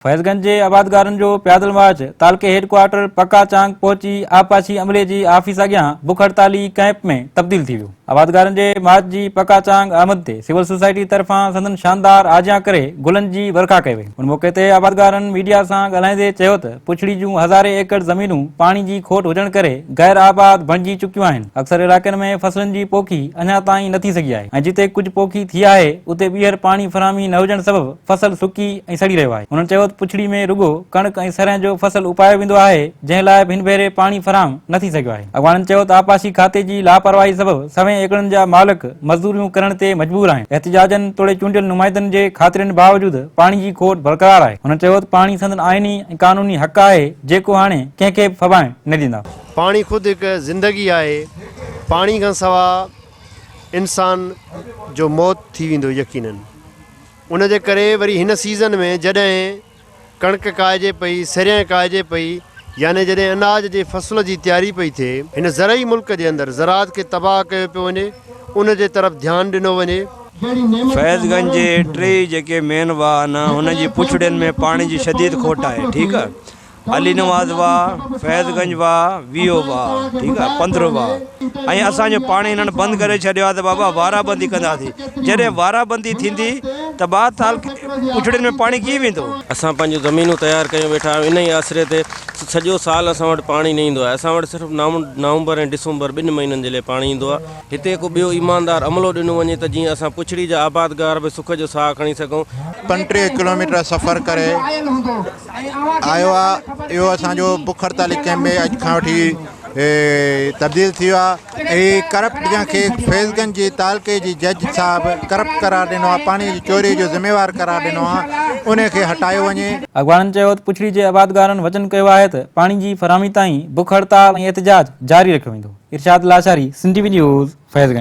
فيض گنج جي آبادگارن جو پيادل مارچ تعلقي هيڊ ڪوارٽر پڪا چانگ پهچي آبپاشي عملي جي آفيس اڳيان بک هڙتالي ڪئمپ ۾ تبديل ٿي ويو. آبادگارن جي مارچ جي پڪا چانگ آمد تي سول سوسائٽي طرفان سندن شاندار آجيان ڪري گلن جي ورکا ڪئي وئي. ان موقعي تي آبادگارن ميڊيا سان ڳالهائيندي چيو ته پڇڙي جون هزارين ايڪڙ زمينون پاڻي جي کوٽ هجڻ ڪري غير آباد بڻجي چڪيون آهن، اڪثر علائقن ۾ فصلن جي پوکي اڃا تائين نه ٿي سگهي آهي ۽ جتي ڪجهه پوکي ٿي آهي اتي ٻيهر پاڻي فراهمي نه هجڻ سبب فصل سڪي ۽ سڙي رهيو آهي. هنن چيو ته پڇڙي ۾ رڳو ڪڻڪ ۽ سرنهن جو فصل اپايو ويندو آهي، جنهن لاء به هن ڀيري پاڻي فراهم نه ٿي سگهيو آهي. اڳواڻن چيو ته آبپاشي کاتي جي لاپرواهي سبب سوين ايڪڙن جا مالڪ مزدوريون ڪرڻ تي مجبور آهن، احتجاجن توڙي چونڊيل نمائندن جي خاطرين باوجود پاڻي جي کوٽ برقرار آهي. هنن چيو ته پاڻي سندن آئيني ۽ قانوني حق آهي، جيڪو هاڻي ڪنهن کي به ڦٻائڻ نه ڏيندا. پاڻي خود هڪ زندگي آهي، پاڻي کان سوا انسان جو موت ٿي ويندو يقينن. ان جي ڪري وري هن سيزن ۾ جڏهن ڪڻڪ ڪاهجي پئي، سرينهن ڪاهجي پئي يعني جڏهن اناج جي فصل جي تياري پئي ٿئي، هن زرعي ملڪ جي اندر زراعت کي تباهه ڪيو پيو وڃي، ان جي طرف ڌيان ڏنو وڃي. فيض گنج جي ٽيئي جيڪي مين واهه آهن هنن جي پڇڙين ۾ پاڻي جي شديد کوٽ آهي ٺيڪ آهي. علي نواز واهه، فيض گنج واهه، ويهو واهه، ٺيڪ آ، پندرهون واهه ۽ اسان جو پاڻي هنن بند ڪري ڇڏيو آ ته بابا وارا بندي ڪنداسين، جڏهن وارا بندي ٿيندي ته ٻا تعلقي پڇڙين ۾ پاڻي ڪيئن ويندو؟ اسان پنهنجون زمينون تيار ڪيون ويٺا آهيون انهي آسري تي سڄو سال اسان وٽ پاڻي نه ايندو آهي اسان وٽ صرف نومبر ۽ ڊسمبر ٻن مهينن جي لاء پاڻي ايندو آهي. هتي ڪو ٻيو ايماندار عملو ڏنو وڃي ته جيئن اسان پڇڙي جا آبادگار به سک جو ساهه کڻي سگهون. 35 ڪلوميٽر سفر ڪري آيو آ اهو اسان جو بک هڙتالي ڪئمپ ۾ اڄ کان وٺي تبديل ٿي ويو آ هي ڪرپٽ جنهن کي فيض گنج جي تعلقي جي جج صاحب ڪرپٽ قرار ڏنو آ پاڻي جي چوري جو ذميوار قرار ڏنو آ ان کي هٽايو وڃي. اڳواڻن چيو ته پڇڙي جي آبادگارن وچن ڪيو آهي ته پاڻي جي فراهمي تائين بک هڙتال ۽ احتجاج جاري رکيو ويندو. Irshad Lashari, Sindh T V news, Faiz Ganj.